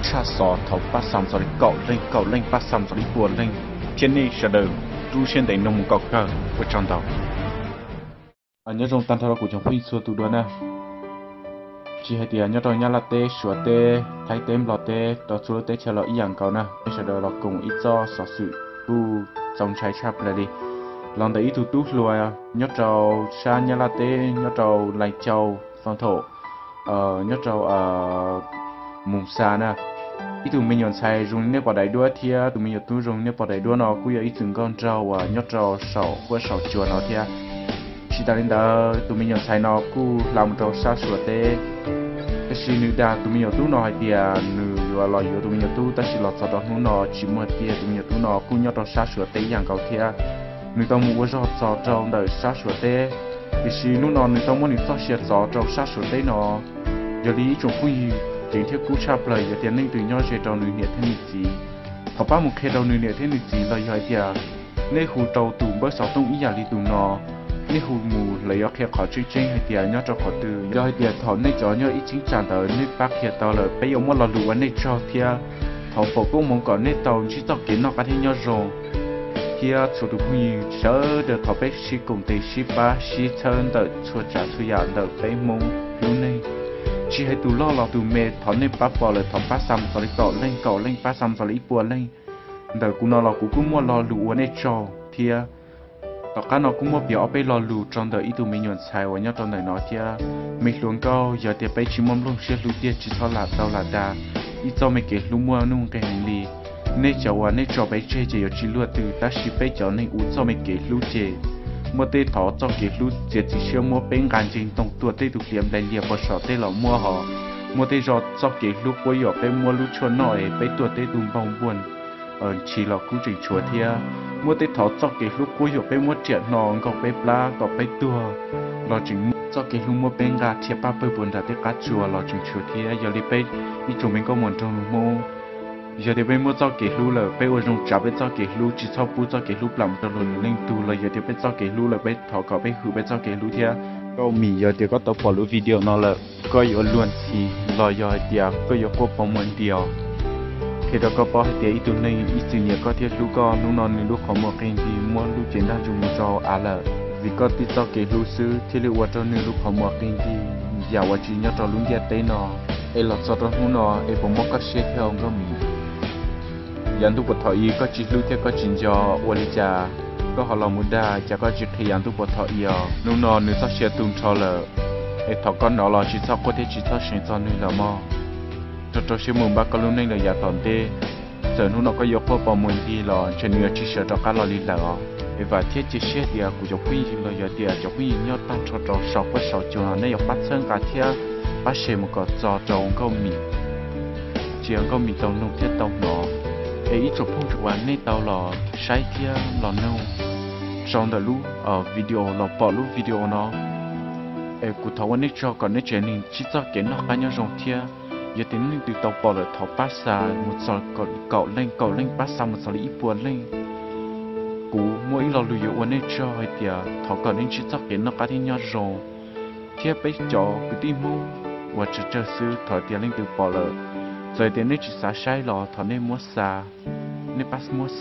tshaj xov thaum pab xa mus txog li kaum leej, kaum leej pab xa mus txog li ib puas leej, thiab nej sawv daws rub siab ntev nrog mus kom kawg. Ua tsaug ntau. Nyob zoo tag nrho rau kuv cov phooj ywg txhua tus dua na. Tsis hais tias nyob rau Nyab Laj teb, Suav teb, Thaib teb, Nplog teb, rau txhua lub teb chaws los ib yam nkaus na, nej sawv daws los koom ib txoj xov xwm kuj txaus ntshai tshaj plaws li. Los ntawm ib tug tub hluas nyob rau sab Nyab Laj teb, nyob rau Lais Cau, Foo Thaum, nyob rau Moos Xas na. Ib tug me nyuam ntxhais zoo li nej pom daim duab thiab tus me nyuam tub zoo li nej pom daim duab no kuj yog ib txwm nkauj nraug uas nyob rau saum huab saum cua no thiab. Tsis tas li ntawd, tus me nyuam ntxhais no kuj hla mus rau sab Suav teb, tab sis nws dag tus me nyuam tub no hais tias nws yuav los yuav tus me nyuam tub, tab sis los txog rau hnub no tsis muaj tiag. Tus me nyuam tub no kuj nyob rau sab Suav teb ib yam nkaus thiab. Nws tau mus ua zog txog rau ntawm sab Suav teb, tiam sis hnub no nws tau muab nws txoj sia txov rau sab Suav teb no. Yog li ib tsoom phooj ywg, ceev thiab kub tshaj plaws, yog tias leej twg nyob ze rau nws niam thiab nws txiv, thov pab mus qhia rau nws niam thiab nws txiv los yog hais tias nej hu rau tus npawb xov tooj ib yam li tus no, nej hu mus lawv yuav qhia qhov tseeb tseeb hais tias nyob rau qhov twg. Yog hais tias thaum nej cov nyob ib cheeb tsam ntawd nej pab qhia tau lawm, peb yuav muab lo lus ua nej tsaug thiab thov foom koob hmoov kom nej tau ntsib txoj kev noj qab thiab nyob zoo. Thiab txhua tus phooj ywg sawv daws, thov peb sib koom tes sib pab sib txhawb ntawm txhua tsav txhua yam ntawm peb Hmoob lub neej. Tsis hais tus loj los tus me, thov nej pab pom lawm thov pab xa mus txog li kaum leej, kaum leej pab xa mus txog li ib puas leej. Ntawm kuv no los kuv kuj muaj lo lus ua nej tsaug thiab. Tom qab no kuj muab piav ob peb lo lus rau ntawm ib tug me nyuam ntxhais uas nyob rau ntawm no thiab. Me hluas nkauj, yog tias peb tsis muaj nplooj siab hlub tiag tsis txhob lam tau lam dag. Ib txoj me kev hlub muaj nuj nqis heev li. Nej cov uas nej tso peb tseg ces yuav tsis luaj twg, tab sis peb cov neeg ua txoj me kev hlub ces muaj tej thov txoj kev hlub txiav txim siab muab peb nqa nce ntoo tuaj, tej tus hliav nplaig lias puas saum tej los muab hos. Muaj tej zaug txoj kev hlub quab yuam peb muab lub tshuaj noj es peb tuag, tej tus npau npuas ntshis los kuj tseem tshuav thiab. Muaj tej thov txoj kev hlub quab yuam peb muab riam hno nkaug peb plab kom peb tuag los tseem muaj. Txoj kev hlub muab peb nqa rhiab paj pawg puas nram tej qab tsuas los tseem tshuav thiab. Yog li peb ib tsoom me nkauj muam nraug nus Hmoob, yog tias peb muab txoj kev hlub lawm, peb ua zoo tsav peb txoj kev hlub, tsis txhob pub txoj kev hlub plam mus rau luag lwm leej tug. Los yog tias peb txoj kev hlub lawm, peb thov kom peb hwm peb txoj kev hlub thiab. Nkauj Mim, yog tias koj tau pom lub video no lawm, koj yuav luag ntxhi los yog hais tias koj yuav quaj poob muag ntias, qhia rau koj paub hais tias ib tug neeg ib txwm nyiam koj thiab hlub koj, hnub no nws lub qhov muag qi nti muab lub cev ntaj ntsug mus rau av lawm. Vim koj tib txoj kev hlub xwb thiaj li ua rau nws lub qhov muag qi nti yam uas tsis nyob rau lub ntiaj teb no. Es los txog rau hnub no es puas mob koj siab thiab Nkauj Mim? Yav ntuj puas thaum i koj tsis hlub thiab koj tsis nco, ua li cas koj ho los mus dag, cas koj tsis qhia yav ntuj puas thaum i os? Hnub no nws txoj sia tu nrho lawm, es thov koj hnov los tsis txhob quaj thiab tsis txhob seev txog nws lawm mog. Rau rau siab mus npaj koj lub neej lawm yav tom ntej. Txawm hnub no koj yuav quaj poob muag nti los ntshe nws yuav tsis sawv rov qab los li lawm os. Es vam thiab cia siab tias kuv cov phooj ywg los yog tias cov phooj ywg nyob tag nrho rau saum huab saum cua no nej yuav pab txhawb nqa thiab pab share mus kom txog rau Nkauj Mim, cia Nkauj Mim tau noog thiab tau hnov. Es ib tsoom phooj ywg uas nej tau los saib thiab los noog rau ntawm lub video, los pom lub video no, es kuv thov ua nej tsaug kom nej tsev neeg ntsib txoj kev noj qab nyob zoo thiab. Yog tias leej twg tau pom lawm thov pab xa mus txog kaum leej, kaum leej pab xa mus txog li ib puas leej. Kuv muaj ib lo lus yuav ua nej tsaug hais tias thov kom nej ntsib txoj kev noj qab thiab nyob zoo, thiab peb cov kwv tij Hmoob uas tsawg tsawg xwb, thov tias leej twg pom lawm, txawm tias nej tsis xav saib los thov nej muab xa, nej pab muab